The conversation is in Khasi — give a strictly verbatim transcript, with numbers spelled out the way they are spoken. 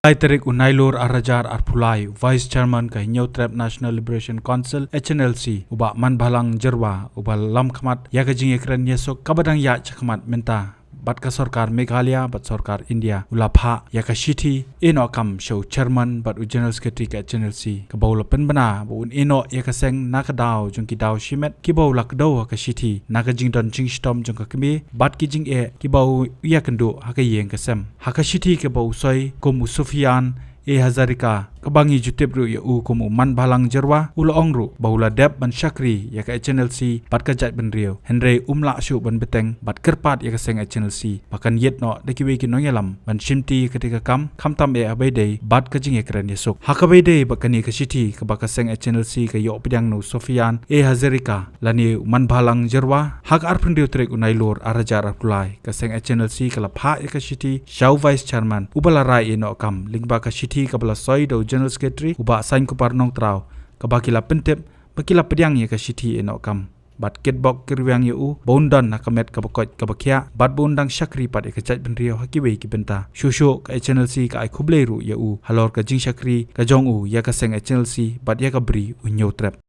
Lai tarik u Nailur ar hajar arphew lai, Vice Chairman ka Hynñiewtrep National Liberation Council, H N L C, u Bah Manbhalang Jyrwa, uba lam khmat ïa ka jingïakren ïasuk kaba dang ïaid shakhmat mynta bad ka sorkar Meghalaya bad sorkar India, u la phah ïa ka shithi ïehnoh kam sha u Chairman bad u General Secretary ka H N L C, kaba u la pynbna ba un ïehnoh ïa ka seng na ka daw jong ki daw shimet kiba u la kdew ha ka shithi, na ka jingdon jingshitom jong ka kmie bad ki jingeh kiba u ïakynduh ha ka ïing ka sem. Ha ka shithi kaba u soi kum u Sufyan A Hazarika, kaba ngi ju tip ruh ïa u kum u Manbhalang Jyrwa, u la ong ruh ba u la dep ban shakri ïa ka H N L C bad ka jaitbynriew, hynrei um lah shuh ban bteng bad kyrpad ïa ka seng H N L C ba kan ïehnoh da kiwei ki nongïalam ban shimti ïa katei ka kam, khamtam eh haba ïadei bad ka jingïakren ïasuk. Ha kaba ïadei bad kane ka shithi kaba ka seng H N L C ka ïoh pdiang na u Sufyan A Hazarika lane u Manbhalang Jyrwa, ha ka arphew hynriew tarik u Nailur ar hajar arphew lai, ka seng H N L C ka la phah ïa ka shithi sha u Vice Chairman, uba la rai ïehnoh kam, lyngba ka shithi kaba la soi da u General Secretary, u Bah Sainkupar Nongtraw, kaba ki la pyntip ba ki la pdiang ïa ka shithi ïehnoh kam bad kitbok kitrwiang ïa u ba un don ha ka met kaba koit kaba khiah bad ba un dang shakri pat ïa ka jaitbynriew ha kiwei ki bynta. Shuh shuh ka H N L C ka ai khublei ruh ïa u halor ka jingshakri ka jong u ïa ka seng H N L C bad ïa ka Ri u Hynñiewtrep.